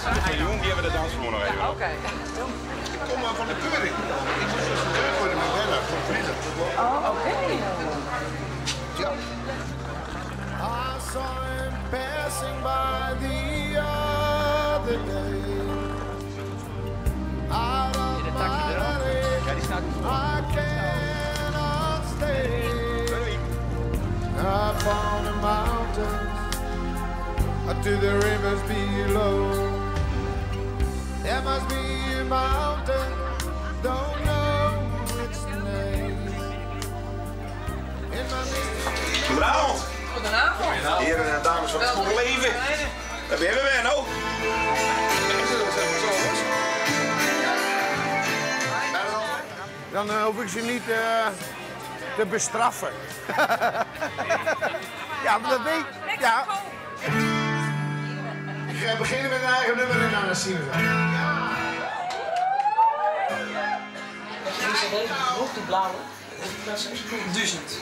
Fan jûn gean we de dansvloer noch even op. Ik kom fan de keuring. Ik moast chauffeur wurde met Bernard van Vliegen. Oh, oké. Ja. I saw him passing by the other day. Out of my alley, I cannot stay. Up on the mountains, up to the rivers below. There must be a mountain, don't know its name. In my misty Goedenavond. Goedenavond. Heren en dames van het goede leven. Daar ben we weer, nou. Dan hoef ik ze niet te bestraffen. Ja, maar dat weet ik. Ja. Ik ga beginnen met een eigen nummer en dan zien we wel. Deze broek, die blauwe, dat is 1000.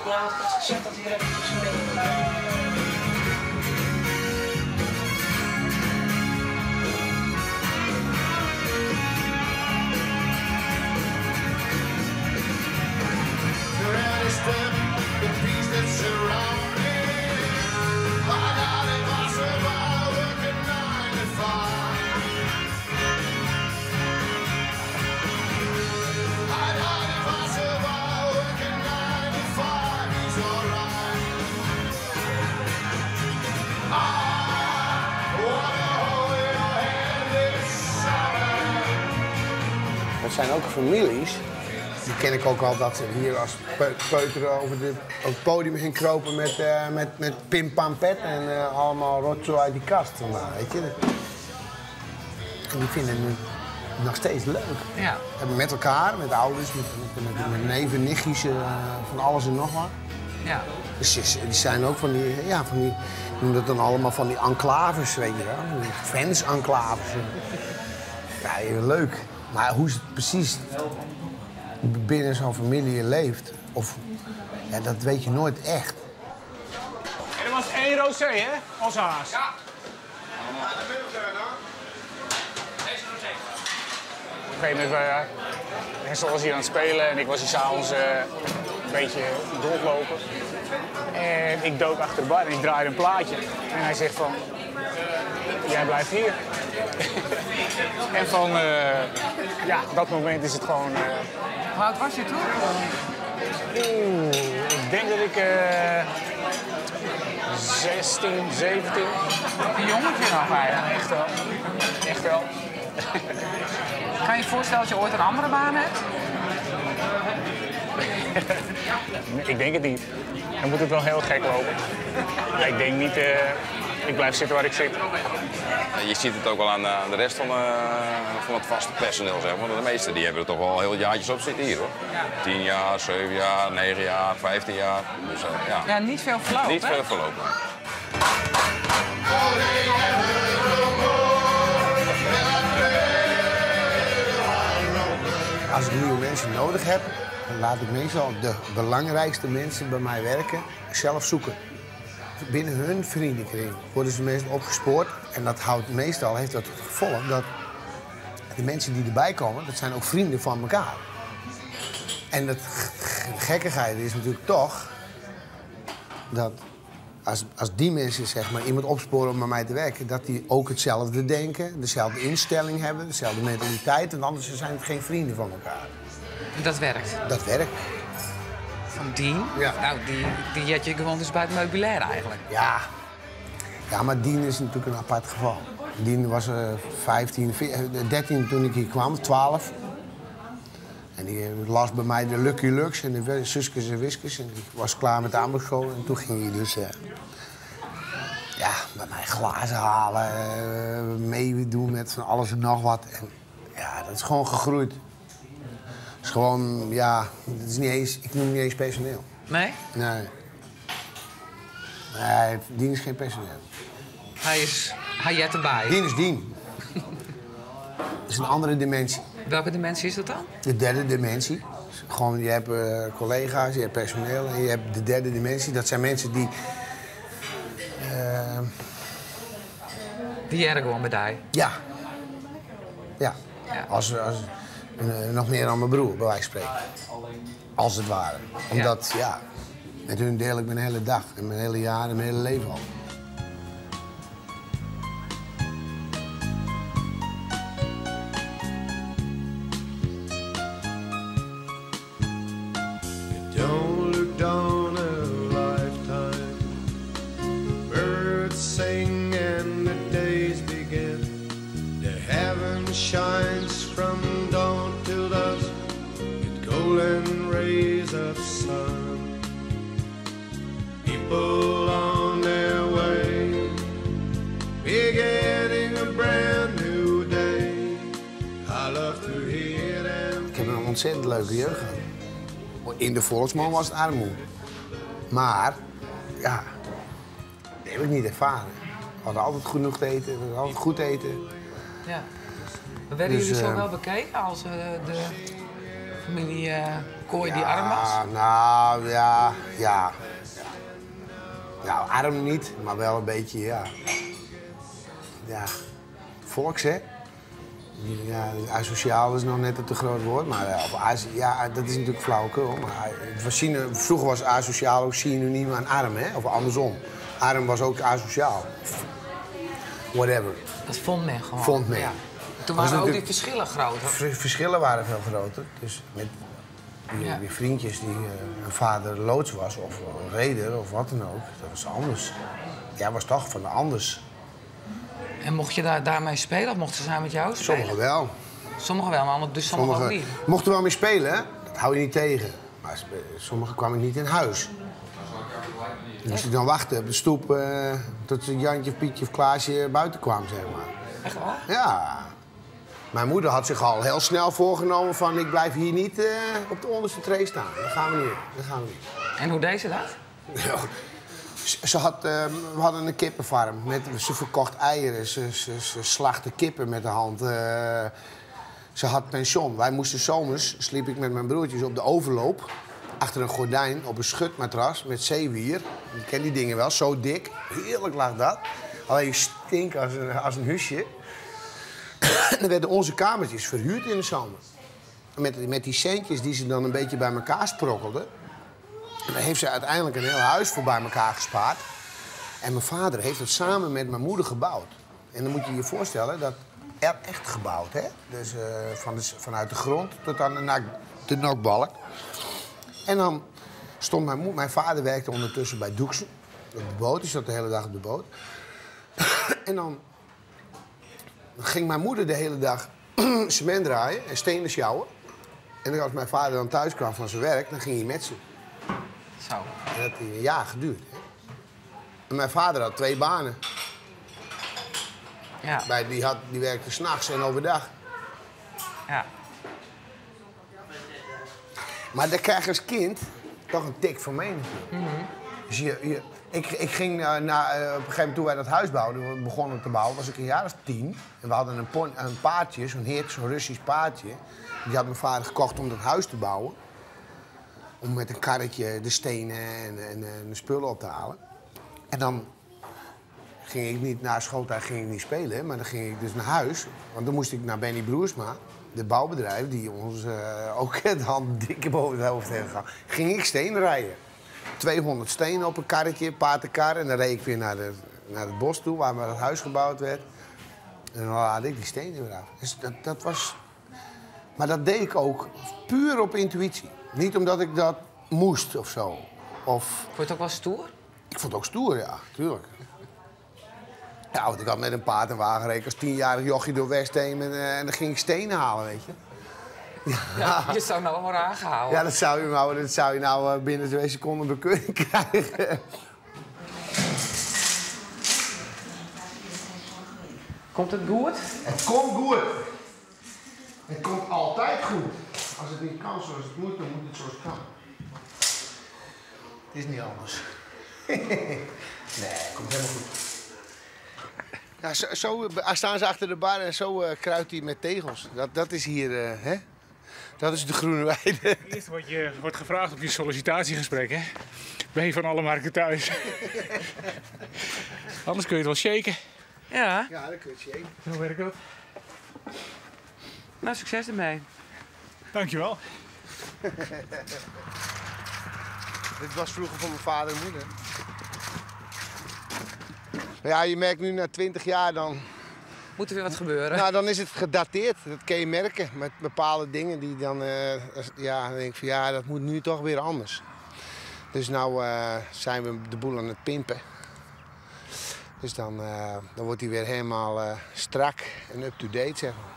Ja, het gezegd dat hier even tussen. Step, the peace that surrounds me. I got impossible working 9 to 5. I got impossible working 9 to 5. He's alright. I wanna hold your hand this summer. Dat zijn ook families. Die ken ik ook al, dat ze hier als peuter over het podium heen kropen met pim pam pet en allemaal rotzooi uit die kast vandaan, weet je. En die vinden het nog steeds leuk. Ja. Hebben met elkaar, met ouders, met neven, nichtjes, van alles en nog wat. Ja. Dus die zijn ook van die, ja, van die, ik noem dat dan allemaal van die enclaves, weet je wel. Van die fans-enclaves. Ja, heel leuk. Maar hoe het precies binnen zo'n familie leeft, of, ja, dat weet je nooit echt. En er was 1 rosé, hè? Als haas. Ja. Op een gegeven moment, Hessel was hier aan het spelen en ik was hier s'avonds een beetje rondlopen. En ik dook achter de bar en ik draaide een plaatje. En hij zegt van, jij blijft hier. En van dat moment is het gewoon... Hoe oud was je toen? Oeh, ik denk dat ik 16, 17. Een jongetje nog eigenlijk. Ja, echt wel. Echt wel. Kan je je voorstellen dat je ooit een andere baan hebt? Nee, ik denk het niet. Dan moet het wel heel gek lopen. Ja, ik denk niet, ik blijf zitten waar ik zit. Ja, je ziet het ook wel aan de rest van het vaste personeel, zeg maar. De meesten die hebben er toch wel heel jaartjes op zitten hier, hoor. Ja. 10 jaar, 7 jaar, 9 jaar, 15 jaar. Dus ja. Ja, niet veel verloop, Niet hè? veel verloop, nee. Als ik nieuwe mensen nodig heb, dan laat ik meestal de belangrijkste mensen bij mij werken zelf zoeken. Binnen hun vriendenkring worden ze meestal opgespoord. En dat houdt meestal, heeft dat tot gevolg dat de mensen die erbij komen, dat zijn ook vrienden van elkaar. En het gekkigheid is natuurlijk toch dat als die mensen, zeg maar, iemand opsporen om bij mij te werken, dat die ook hetzelfde denken, dezelfde instelling hebben, dezelfde mentaliteit. Want anders zijn het geen vrienden van elkaar. En dat werkt? Dat werkt. Van Dien? Ja. Nou, die had je gewoon dus bij het meubilair eigenlijk. Ja. Ja, maar Dien is natuurlijk een apart geval. Dien was 15, 13 toen ik hier kwam, 12. En die las bij mij de Lucky Lux en de Suskes en Wiskes. En die was klaar met de ambachtsschool. En toen ging hij dus bij mij glazen halen, meedoen met van alles en nog wat. En ja, dat is gewoon gegroeid. Het is gewoon, ja, het is niet eens, ik noem niet eens personeel. Nee? Nee. Nee, Dien is geen personeel. Hij is Hayet erbij. Dien is Dien. Dat is een andere dimensie. Welke dimensie is dat dan? De derde dimensie. Gewoon, je hebt collega's, je hebt personeel en je hebt de derde dimensie. Dat zijn mensen die... Dy hearre gewoan by dy. Ja. Ja. As, as, nog meer dan mijn broer, bij wijze van spreken. Als het ware. Omdat, ja, met hun deel ik mijn hele dag en mijn hele jaar en mijn hele leven al. Don't look down a lifetime. Birds sing and the days begin. The heaven shines from dawn till dusk with golden rays of sun. People on their way, beginning a brand new day. I love to hear them. Ik heb een ontzettend leuke jeugd gehad. In de Volksman was het armoede. Maar, ja, dat heb ik niet ervaren. We hadden altijd genoeg te eten, we hadden altijd goed eten. Ja. Maar werden Dus, jullie zo wel bekeken als de familie Kooi die arm was? Ja, nou, ja, ja. Nou, arm niet, maar wel een beetje, ja. Ja, volks, hè? Ja, asociaal is nog net een te groot woord, maar of ja, dat is natuurlijk flauwekul. Maar het was vroeger was asociaal ook synoniem aan arm, hè? Of andersom. Arm was ook asociaal. Whatever. Dat vond men gewoon. Vond men. Ja. Toen Was waren ook die natuurlijk verschillen groter. Verschillen waren veel groter. Dus met die vriendjes die hun vader loods was of een reder of wat dan ook, dat was anders. Jij was toch van de anders. En mocht je daarmee spelen of mochten ze samen met jou spelen? Sommigen wel. Sommigen wel, maar dus sommigen ook Sommigen niet. mochten wel mee spelen, hè? Dat hou je niet tegen. Maar sommigen kwamen niet in huis. Dan moest ik dan wachten op de stoep tot Jantje, Pietje of Klaasje buiten kwam. Echt waar? Ja. Mijn moeder had zich al heel snel voorgenomen van ik blijf hier niet op de onderste tree staan. Dat gaan we niet. Dat gaan we niet. En hoe deed ze dat? Ja. We hadden een kippenfarm. Ze verkocht eieren, ze slachtte kippen met de hand. Ze had pensioen. Wij moesten zomers, sliep ik met mijn broertjes op de overloop. Achter een gordijn op een schutmatras met zeewier. Je kent die dingen wel, zo dik. Heerlijk lag dat. Alleen stink als een huisje. En dan werden onze kamertjes verhuurd in de zomer. Met die centjes die ze dan een beetje bij elkaar sprokkelden. En daar heeft ze uiteindelijk een heel huis voor bij elkaar gespaard. En mijn vader heeft het samen met mijn moeder gebouwd. En dan moet je je voorstellen dat er echt gebouwd, hè? Dus vanuit de grond tot aan de nakbalk. En dan stond mijn moeder... Mijn vader werkte ondertussen bij Doeksen. Op de boot, die zat de hele dag op de boot. En dan ging mijn moeder de hele dag cement draaien en stenen sjouwen. En als mijn vader dan thuis kwam van zijn werk, dan ging hij met ze. Zo. En dat heeft een jaar geduurd. Hè? En mijn vader had 2 banen. Die werkte 's nachts en overdag. Maar daar krijg je als kind toch een tik van mee natuurlijk. Dus ik ging na op een gegeven moment toen wij dat huis bouwden, we begonnen te bouwen, was ik een jaar of 10. En we hadden een paardje, zo'n heer, zo'n Russisch paardje. Die had mijn vader gekocht om dat huis te bouwen. Om met een karretje de stenen en de spullen op te halen. En dan ging ik niet naar schooltijd ging ik niet spelen, maar dan ging ik dus naar huis. Want dan moest ik naar Benny Broersma, de bouwbedrijf, die ons ook het hand dikke boven het hoofd heeft gegaan. Ging ik stenen rijden. 200 stenen op een karretje, paardenkar. En dan reed ik weer naar het bos toe, waar het huis gebouwd werd. En dan haalde ik die stenen weer af. Dus dat, dat was... Maar dat deed ik ook puur op intuïtie. Niet omdat ik dat moest of zo. Of... Vond je het ook wel stoer? Ik vond het ook stoer, ja, tuurlijk. Ja, want ik had met een paard en wagen gereden als 10-jarig jochie door Westheem en dan ging ik stenen halen, weet je. Ja, je zou nou worden aangehouden. Ja, dat zou je nou binnen 2 seconden bekeuring krijgen. Komt het goed? Het komt goed. Het komt altijd goed. Als het niet kan zoals het moet, dan moet het zoals het kan. Het is niet anders. Nee, het komt helemaal goed. Ja, zo staan ze achter de bar en zo kruidt hij met tegels. Dat is hier, hè? Dat is de Groene Weide. Het eerste wat je wordt gevraagd op je sollicitatiegesprek, hè? Ben je van alle markten thuis? Anders kun je het wel shaken. Ja. Ja, dat kun je zien. Hoe werkt dat? Nou, succes ermee. Dankjewel. Dit was vroeger van mijn vader en moeder. Ja, je merkt nu na 20 jaar dan... Moet er weer wat gebeuren. Nou, dan is het gedateerd. Dat kun je merken met bepaalde dingen die dan... ja, dan denk ik van ja, dat moet nu toch weer anders. Dus nou zijn we de boel aan het pimpen. Dus dan wordt hij weer helemaal strak en up-to-date, zeg maar.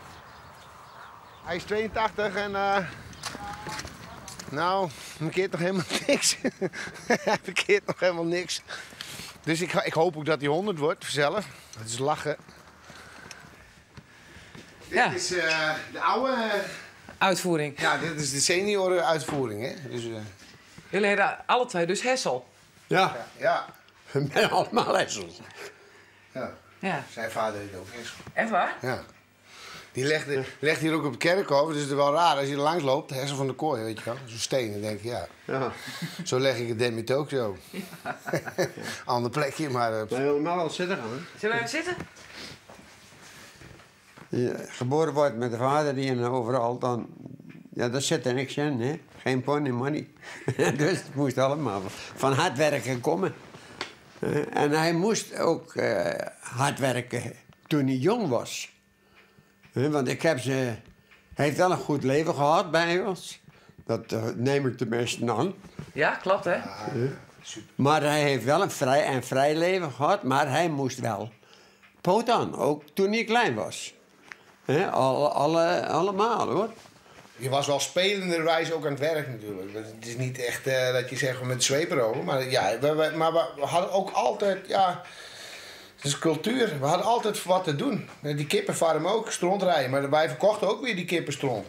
Hij is 82 en nou, verkeert nog helemaal niks. Hij verkeert nog helemaal niks. Dus ik hoop ook dat hij 100 wordt, vanzelf. Dat is lachen. Ja. Dit is de oude uitvoering. Ja, dit is de senioren uitvoering, hè. Dus, Jullie heten alle twee dus Hessel. Ja. Ja. We zijn allemaal Hessel. Ja. Ja. Zijn vader heet ook Hessel. Echt waar? Ja. Die legt hier ook op het kerkhof. Dus het is wel raar als je er langs loopt. Hessel van der Kooi, weet je wel. Zo'n steen, dan denk ik, ja. Ja. Zo leg ik het Demi ook zo. Ja. Ander plekje, maar... Wij willen maar wel zitten gaan, hè? Zullen we even zitten? Je geboren wordt met de vader die en overal, dan... Ja, daar zit er niks in, hè. Geen pony money. Dus het moest allemaal van hard werken komen. En hij moest ook hard werken toen hij jong was. Want ik heb ze... Hij heeft wel een goed leven gehad bij ons. Dat neem ik tenminste aan. Ja, klopt, hè? Ja, super. Maar hij heeft wel een vrij en vrij leven gehad, maar hij moest wel poot aan, ook toen hij klein was. Hè, allemaal, hoor. Je was wel spelenderwijs ook aan het werk natuurlijk. Het is niet echt dat je zegt met de zweep erover. Maar, ja, maar we hadden ook altijd, ja, het is cultuur. We hadden altijd wat te doen. Die kippenfarm ook, strontrijden. Maar wij verkochten ook weer die kippenstront.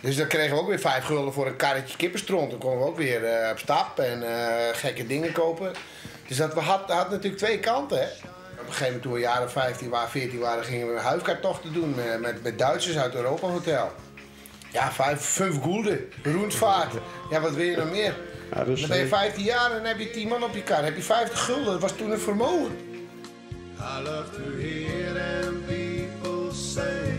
Dus dan kregen we ook weer 5 gulden voor een karretje kippenstront. Dan konden we ook weer op stap en gekke dingen kopen. Dus dat had natuurlijk twee kanten, hè. Op een gegeven moment, toen we jaren 15 waren, 14 waren, gingen we huifkartochten doen met Duitsers uit Europa Hotel. Ja, 5 gulden, rondvaart. Ja, wat wil je nog meer? Ja, dat is Dan ben je 15 jaar en dan heb je 10 man op je kar. Dan heb je 50 gulden, dat was toen een vermogen. I love to hear them people say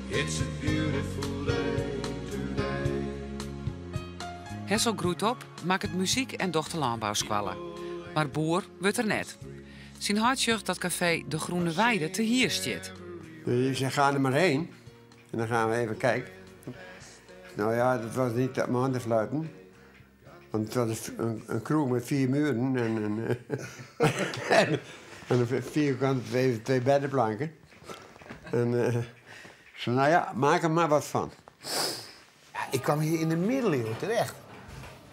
it's a beautiful day today. Hessel groeit op, maakt het muziek en dochter landbouwskwallen. Maar boer wordt er net. Zijn hart zucht dat café De Groene Weide te hier zit. Dus ik zeg, ga er maar heen. En dan gaan we even kijken. Nou ja, dat was niet om aan te fluiten. Want het was een kroeg met 4 muren en een vierkant 2 beddenplanken. En ik zei, nou ja, maak er maar wat van. Ja, ik kwam hier in de middeleeuwen terecht.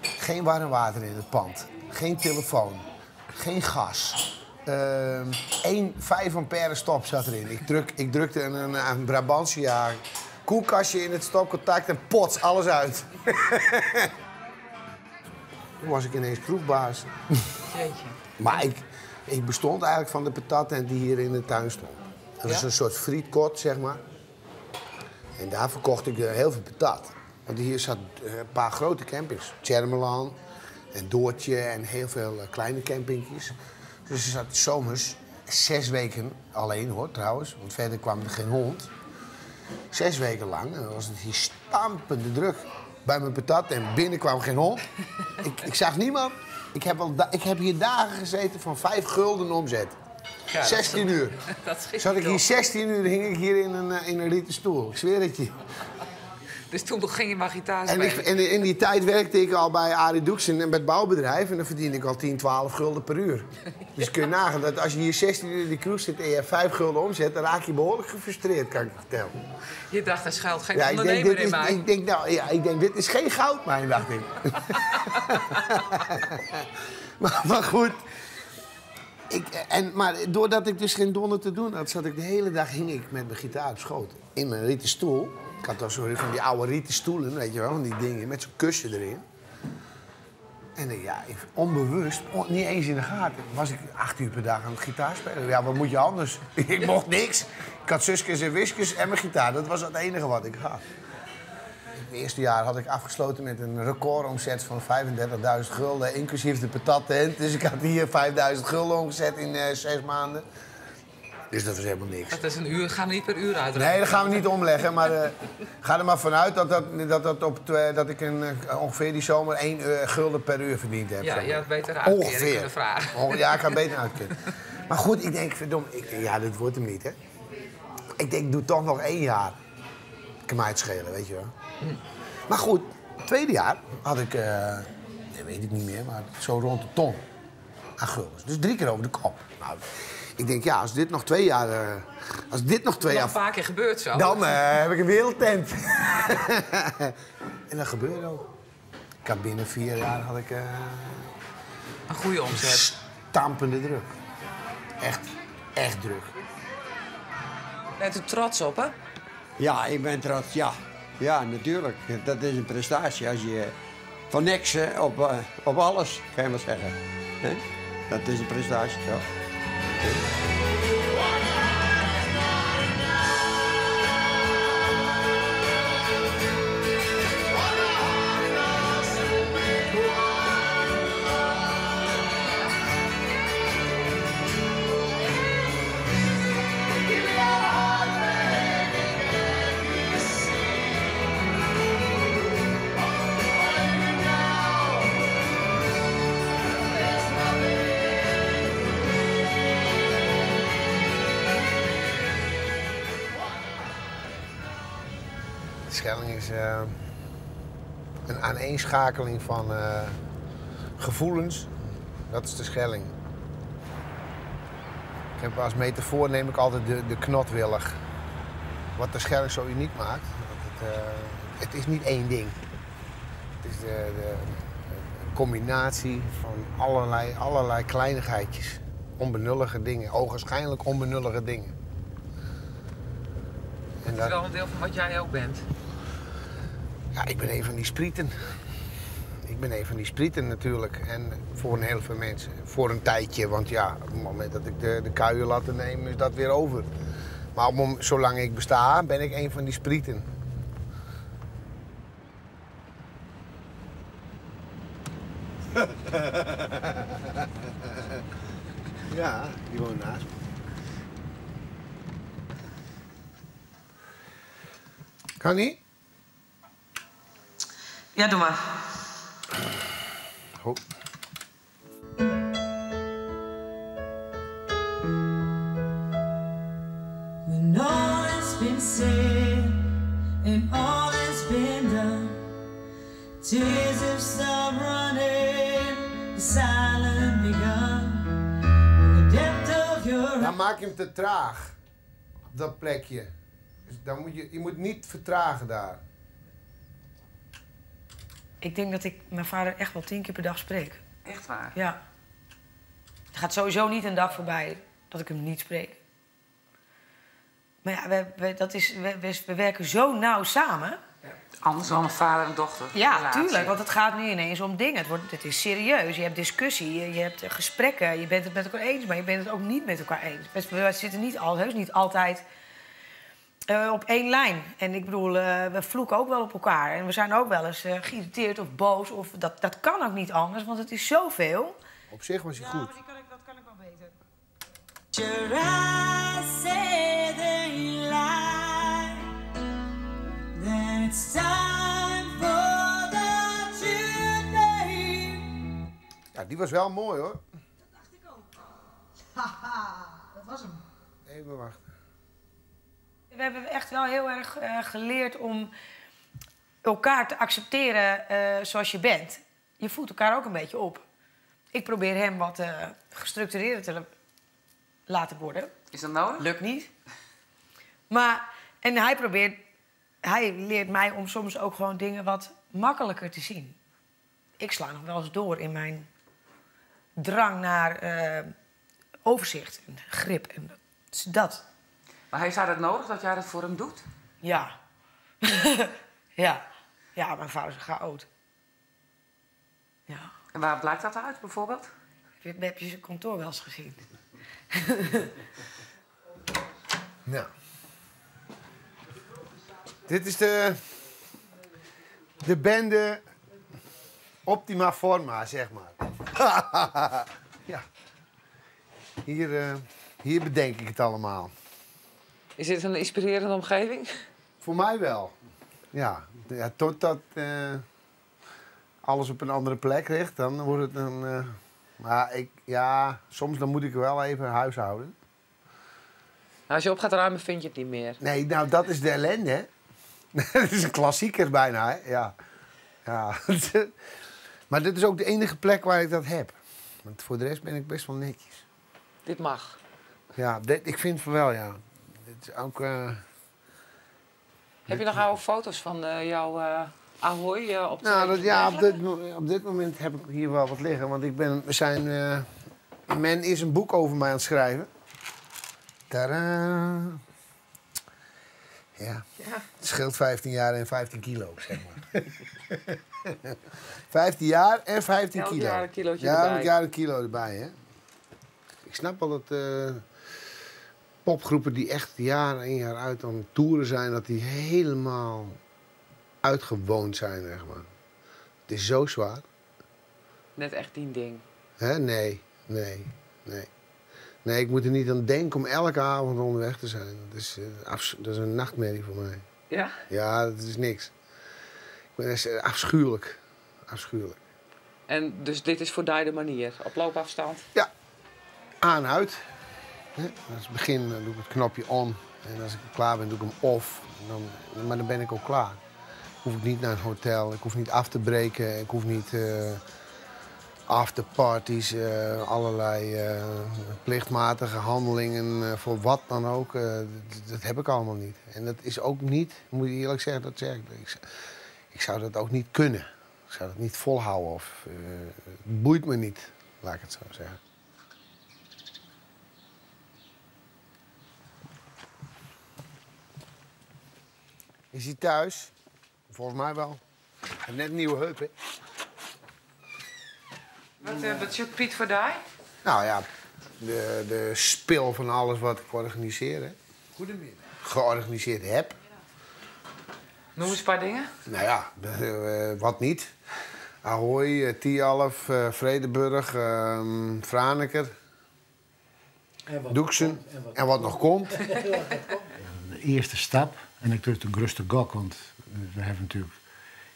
Geen warm water in het pand. Geen telefoon. Geen gas. 1 5 ampère stop zat erin. Ik drukte een Brabantia koelkastje in het stopcontact en pots, alles uit. Toen was ik ineens kroegbaas. Jeetje. Maar ik bestond eigenlijk van de patattent die hier in de tuin stond. Dat was Ja? een soort frietkot, zeg maar. En daar verkocht ik heel veel patat. Want hier zat een paar grote campings. Tjermeland en Doortje en heel veel kleine campingjes. Dus er zat zomers 6 weken alleen, hoor, trouwens. Want verder kwam er geen hond. 6 weken lang. En dan was het hier stampende druk bij mijn patat. En binnen kwam geen hond. Ik zag niemand. Ik heb hier dagen gezeten van 5 gulden omzet. Ja, dat 16 uur. Dat schiet Zat ik niet hier op. 16 uur, hing ik hier in een rieten stoel. Ik zweer het je. Dus toen ging je maar gitaar En, spelen. in die tijd werkte ik al bij Arie Doeksen en bij het bouwbedrijf. En dan verdiende ik al 10, 12 gulden per uur. Dus kun je nagaan dat als je hier 16 uur in de kroeg zit en je hebt 5 gulden omzet, dan raak je behoorlijk gefrustreerd, kan ik je vertellen. Je dacht, er schuilt geen Ja, ik denk, ondernemer dit in is, mij. ik denk, nou, ja, ik denk, dit is geen goudmijn, dacht ik. Maar goed. Maar doordat ik dus geen donder te doen had, zat ik de hele dag hing ik met mijn gitaar op schoot. In mijn rieten stoel. Ik had al zo van die oude rieten stoelen, weet je wel, van die dingen, met zo'n kussen erin. En ik, ja, ik, onbewust, niet eens in de gaten, was ik 8 uur per dag aan het gitaar spelen. Ja, wat moet je anders? Ik mocht niks. Ik had zuskes en wiskes en mijn gitaar. Dat was het enige wat ik had. Het eerste jaar had ik afgesloten met een recordomzet van 35.000 gulden, inclusief de patattent. Dus ik had hier 5.000 gulden omgezet in 6 maanden. Dus dat was helemaal niks. Dat is een uur, gaan we niet per uur uit. Nee, dat gaan we niet omleggen. Maar ga er maar vanuit dat ik ongeveer die zomer 1 gulden per uur verdiend heb. Ja, je had beter uitkeren Ongeveer. kunnen vragen. Ja, ik had beter uitkeren. Maar goed, ik denk, verdomme, ja, dit wordt hem niet, hè. Ik denk, doe toch nog 1 jaar. Kan mij het schelen, weet je wel. Maar goed, het tweede jaar had ik, nee, weet ik niet meer, maar zo rond de ton aan guldens. Dus 3 keer over de kop. Nou, ik denk, ja, als dit nog 2 jaar... als dit nog 2 Nog jaar een paar keer gebeurt zo. Dan heb ik een wereldtent. En dat gebeurde ook. Ik had binnen 4 jaar had ik, een goede omzet. Stampende druk. Echt, echt druk. Bent u trots op, hè? Ja, ik ben trots, ja. Ja, natuurlijk. Dat is een prestatie als je van niks op alles, kan je wel zeggen. Hè? Dat is een prestatie, toch? De Schelling is een aaneenschakeling van gevoelens. Dat is de Schelling. Ik heb als metafoor neem ik altijd de knotwillig. Wat de Schelling zo uniek maakt, dat het is niet één ding. Het is de combinatie van allerlei kleinigheidjes. Onbenullige dingen, ogenschijnlijk onbenullige dingen. En Dat is wel een deel van wat jij ook bent. Ja, ik ben een van die sprieten. Ik ben een van die sprieten natuurlijk. En voor een heel veel mensen. Voor een tijdje, want ja, op het moment dat ik de kuier laat nemen, is dat weer over. Maar zolang ik besta, ben ik een van die sprieten. Ja, die woont naast me. Kan niet? Ja, doe maar. Goed. When all has been said and all has been done, tears have stopped running, the silence begun. The depth of your Dan maak je hem te traag op dat plekje. Dus dan moet je moet niet vertragen daar. Ik denk dat ik mijn vader echt wel 10 keer per dag spreek. Echt waar? Ja. Er gaat sowieso niet een dag voorbij dat ik hem niet spreek. Maar ja, we werken zo nauw samen. Ja. Anders dan een vader en dochter. Ja, relatie. tuurlijk. Want het gaat nu ineens om dingen. Het is serieus. Je hebt discussie, je hebt gesprekken. Je bent het met elkaar eens, maar je bent het ook niet met elkaar eens. We zitten niet heus niet altijd op één lijn. En ik bedoel, we vloeken ook wel op elkaar. En we zijn ook wel eens geïrriteerd of boos. Of, dat kan ook niet anders, want het is zoveel. Op zich was hij goed. Ja, maar dat kan ik wel beter. Your eyes say they lie. Then it's time for the truth, babe. Ja, die was wel mooi, hoor. Dat dacht ik ook. Haha, dat was hem. Even wachten. We hebben echt wel heel erg geleerd om elkaar te accepteren zoals je bent. Je voelt elkaar ook een beetje op. Ik probeer hem wat gestructureerder te laten worden. Is dat nodig? Lukt niet. Maar, en hij leert mij om soms ook gewoon dingen wat makkelijker te zien. Ik sla nog wel eens door in mijn drang naar overzicht en grip en dat. Maar heeft hij dat nodig, dat jij dat voor hem doet? Ja. Ja. Ja, mijn vader is een chaot. Ja. En waar blijkt dat uit, bijvoorbeeld? Heb je zijn kantoor wel eens gezien? Nou. Dit is de... De bende Optima Forma, zeg maar. Ja. Hier, hier bedenk ik het allemaal. Is dit een ynspirearjende omgeving? Voor mij wel. Ja, totdat alles op een andere plek ligt, dan wordt het een. Maar ik, ja, soms dan moet ik wel even huishouden. Nou, als je op gaat ruimen, vind je het niet meer. Nee, nou, dat is de ellende, hè? Dat is een klassieker bijna, hè? Ja. Ja. Maar dit is ook de enige plek waar ik dat heb. Want voor de rest ben ik best wel netjes. Dit mag. Ja, ik vind van wel, ja. Dit is ook. Heb je nog oude foto's van jouw Ahoy op de Nou, dat, ja, op dit moment heb ik hier wel wat liggen. Want ik ben, we zijn, men is een boek over mij aan het schrijven. Tadaa. Ja. Het scheelt 15 jaar en 15 kilo, zeg maar. 15 jaar en 15 Elk kilo. jaar een kilootje Ja, erbij. elk jaar een kilo erbij, hè. Ik snap wel dat popgroepen die echt jaar in jaar uit aan het toeren zijn, dat die helemaal uitgewoond zijn, zeg maar. Het is zo zwaar. Net echt die ding. Hè? Nee, nee, nee. Nee, ik moet er niet aan denken om elke avond onderweg te zijn. Dat is een nachtmerrie voor mij. Ja? Ja, dat is niks. Dat is afschuwelijk. Afschuwelijk. En dus dit is voor die de manier, op loopafstand? Ja. Aan, uit. Hè? Als het begin, dan doe ik het knopje on. En als ik klaar ben, doe ik hem off. En dan, maar dan ben ik ook klaar. Hoef ik niet naar een hotel, ik hoef niet af te breken, ik hoef niet afterparties, allerlei plichtmatige handelingen, voor wat dan ook. Dat heb ik allemaal niet. En dat is ook niet, moet ik eerlijk zeggen, dat zeg ik, ik zou dat ook niet kunnen. Ik zou dat niet volhouden of het boeit me niet, laat ik het zo zeggen. Is hij thuis? Volgens mij wel. Hij heeft net een nieuwe heup, hè? Wat zit Piet voor die? Nou ja, de spil van alles wat ik organiseer, hè. Goedemiddag. Georganiseerd heb. Noem eens een paar dingen. Nou ja, wat niet. Ahoy, Thialf, Vredenburg, Franeker, En wat Doeksen nog komt, en wat en wat nog komt. De eerste stap, en ik doe het een grootste gok, want we hebben natuurlijk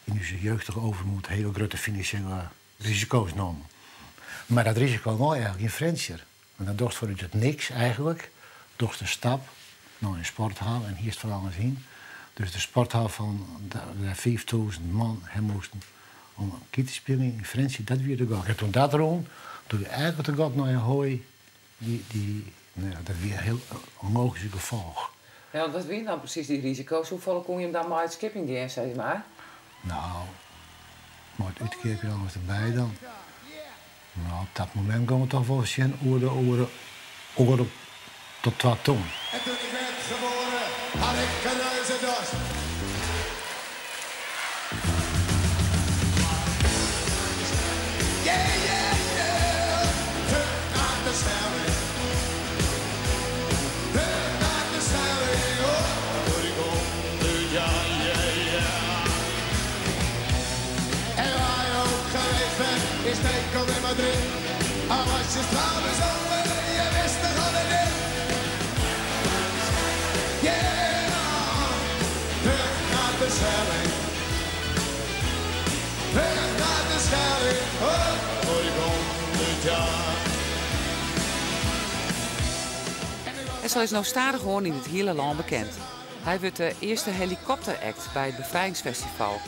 in onze jeugdige overmoed hele grote financiële risico's genomen. Maar dat risico was eigenlijk in Frensjer. Want dat dacht voor u het niks eigenlijk. Doch de stap naar een sporthal en hier is het vooral zien. Dus de sporthal van de 5000 man hem moesten om een kind te spelen in Frensjer, dat weer de gok. En toen dat rond, toen we eigenlijk de gok naar Ahoy, dat weer een heel onlogisch gevolg. Ja, want wat waren nou precies die risico's? Hoeveel kon je hem dan maar uit skipping gaan, zeg maar? Nou, maar het uitkijken dan was erbij dan. Nou, op dat moment komen we toch wel zien oren tot 2 ton. En toen ik werd geboren, had ik een reuze dorst. Yeah, yeah, yeah. Terug naar de snelweg. Terug naar de snelweg. Oh, word ik 100 jaar, yeah, yeah. En waar je ook geweest bent, is Nederland in Madrid. Al was je trouwens over, je wist toch al het dit. Yeah, terug naar de Schelling. Terug naar de Schelling, oh, word ik 100 jaar. Hessel is nou stadig gewoon in het hele land bekend. Hij wordt de eerste helikopteract bij het Bevrijdingsfestival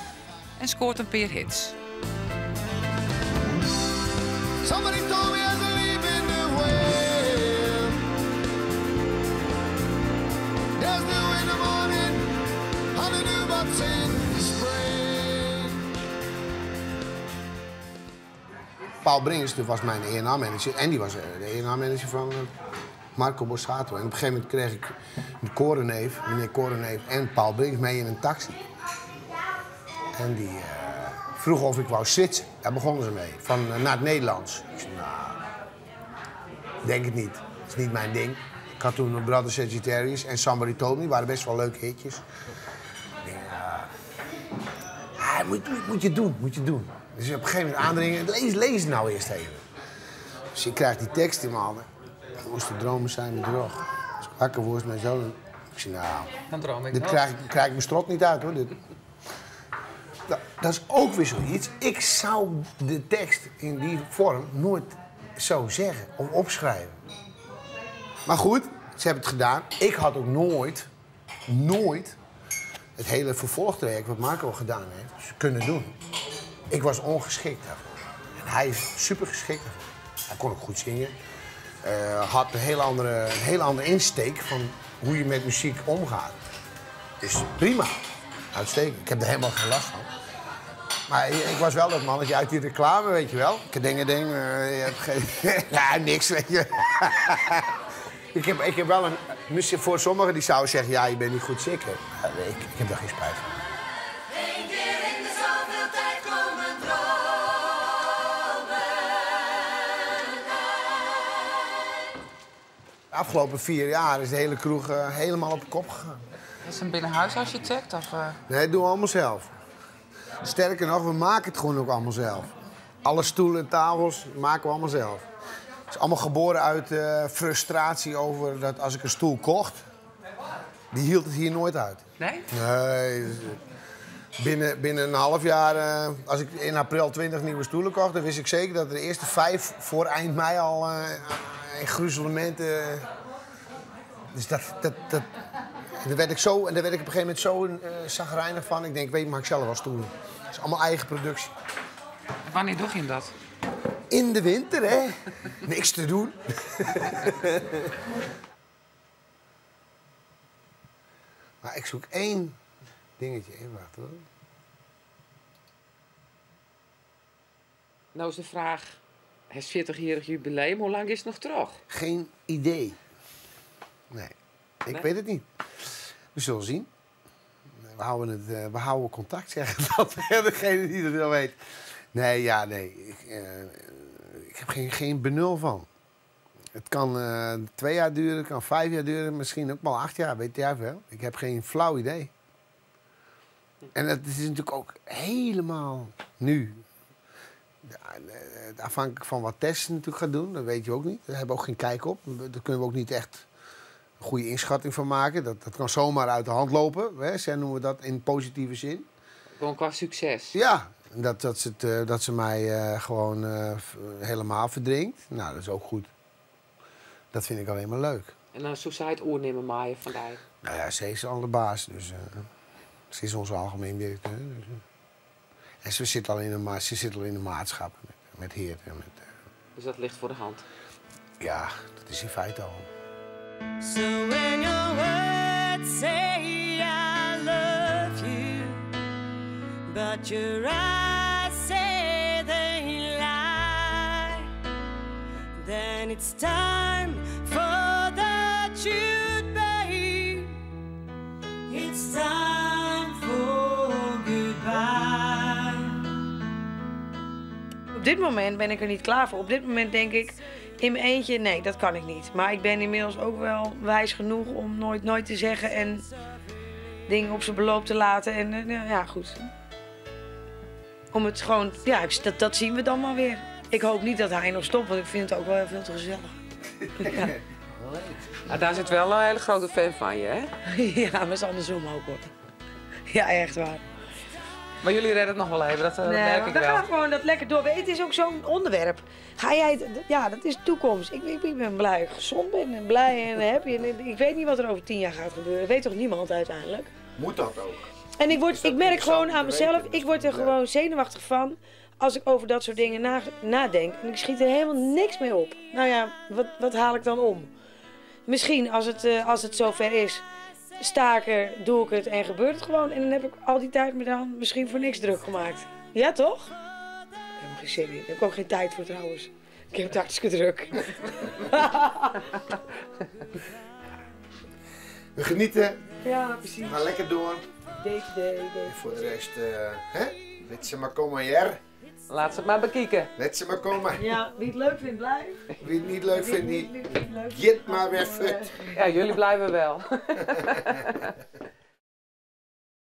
en scoort een paar hits. Somebody told me as I leave in the wind. There's dew in the morning, honeydew buds in spring. Paul Bringers, dat was mijn E en A-manager. En die was de E en A-manager van Marco Borsato. En op een gegeven moment kreeg ik een Koreneef, meneer Koreneef en Paul Bringers mee in een taxi. En die vroeg of ik wou switchen. Daar begonnen ze mee, van naar het Nederlands. Ik zei, nou, denk het niet. Dat is niet mijn ding. Ik had toen een Brother Sagittarius en Somebody Told Me. Waren best wel leuke hitjes. Ja. Ja, moet, moet je doen, moet je doen. Dus op een gegeven moment aandringen, lees, lees nou eerst even. Dus ik krijg die tekst in mijn handen. Moesten dromen zijn bedrog. Als ik wakker word, mijn zoon. Ik zeg, nou, Dan droom ik dit nog. krijg ik mijn strot niet uit, hoor. Dit. Nou, dat is ook weer zoiets. Ik zou de tekst in die vorm nooit zo zeggen of opschrijven. Maar goed, ze hebben het gedaan. Ik had ook nooit, nooit het hele vervolgtraject wat Marco gedaan heeft, kunnen doen. Ik was ongeschikt daarvoor. En hij is super geschikt daarvoor. Hij kon ook goed zingen. Had een hele andere insteek van hoe je met muziek omgaat. Dus prima. Uitstekend. Ik heb er helemaal geen last van. Maar ik was wel dat mannetje uit die reclame, weet je wel. Ik denk, ding, je hebt geen... ja, niks, weet je. Ik heb wel een... Misschien voor sommigen die zouden zeggen, ja, je bent niet goed zeker. Maar nee, ik heb daar geen spijt van. Eén keer in de zoveel tijd komen dromen uit. De afgelopen 4 jaar is de hele kroeg helemaal op de kop gegaan. Is het een binnenhuisarchitect? Of? Nee, dat doen we allemaal zelf. Sterker nog, we maken het gewoon ook allemaal zelf. Alle stoelen en tafels maken we allemaal zelf. Het is allemaal geboren uit frustratie over dat als ik een stoel kocht, die hield het hier nooit uit. Nee? Nee. Binnen een half jaar, als ik in april 20 nieuwe stoelen kocht, dan wist ik zeker dat de eerste 5 voor eind mei al in gruzelementen. Dus dat, dat, dat, en daar werd ik zo, en daar werd ik op een gegeven moment zo chagrijnig van. Ik denk, weet je, maak ik zelf wel stoelen. Het is allemaal eigen productie. Wanneer doe je hem dat? In de winter, hè? Niks te doen. Maar ik zoek 1 dingetje. Even wachten, hoor. Nou is de vraag, het 40-jarig jubileum, hoe lang is het nog terug? Geen idee. Nee, ik Nee? weet het niet. We zullen zien. We houden contact, zeggen dat. Degene die dat wel weet. Nee, ja, nee. Ik heb geen benul van. Het kan 2 jaar duren, het kan 5 jaar duren, misschien ook wel 8 jaar, weet jij veel. Ik heb geen flauw idee. En dat is natuurlijk ook helemaal nu. Ja, afhankelijk van wat Tess natuurlijk gaat doen, dat weet je ook niet. Daar hebben we ook geen kijk op. Daar kunnen we ook niet echt een goede inschatting van maken. Dat kan zomaar uit de hand lopen, hè? Zo noemen we dat in positieve zin. Gewoon qua succes. Ja, dat ze mij gewoon helemaal verdrinkt. Nou, dat is ook goed. Dat vind ik alleen maar leuk. En dan zou zij het oornemen maaien vandaag. Nou ja, ze is al de baas, dus ze is onze algemeen directeur. Dus. En ze zit al in de ma-, ze zit al in de maatschap met Geert en met Dus dat ligt voor de hand? Ja, dat is in feite al. So when your words say I love you, but your eyes say they lie, then it's time for the truth, babe. It's time for goodbye. Op dit moment ben ik er niet klaar voor. Op dit moment denk ik in mijn eentje, nee, dat kan ik niet. Maar ik ben inmiddels ook wel wijs genoeg om nooit, nooit te zeggen en dingen op zijn beloop te laten. En nou ja, goed. Om het gewoon, ja, ik, dat, dat zien we dan maar weer. Ik hoop niet dat hij nog stopt, want ik vind het ook wel heel veel te gezellig. Ja. Nou, daar zit wel een hele grote fan van je, hè? Ja, maar het is andersom ook, hoor. Ja, echt waar. Maar jullie redden het nog wel even, dat Nee, merk maar ik we wel. gaan gewoon dat lekker door. Het is ook zo'n onderwerp. Ga jij het, ja, dat is de toekomst. Ik ben blij dat ik gezond ben en blij en happy. En ik weet niet wat er over 10 jaar gaat gebeuren. Dat weet toch niemand uiteindelijk? Moet dat ook? En Is dat ik merk interessant gewoon om aan te mezelf, weten? ik word er gewoon zenuwachtig van als ik over dat soort dingen nadenk. En ik schiet er helemaal niks mee op. Nou ja, wat haal ik dan om? Misschien als het zover is, sta ik er, doe ik het en gebeurt het gewoon. En dan heb ik al die tijd me dan misschien voor niks druk gemaakt. Ja, toch? Ik heb er geen zin in. Daar heb ik ook geen tijd voor trouwens. Ik heb het hartstikke druk. We genieten. Ja, precies. We gaan lekker door. Day to day, day to En voor de rest, hè? Let ze maar komen, Jer. Laat ze het maar bekijken. Let ze maar komen. Ja, wie het leuk vindt, blijf. Wie het niet leuk vindt, Wie die het niet leuk vindt, git maar weer fut. Ja, jullie blijven wel.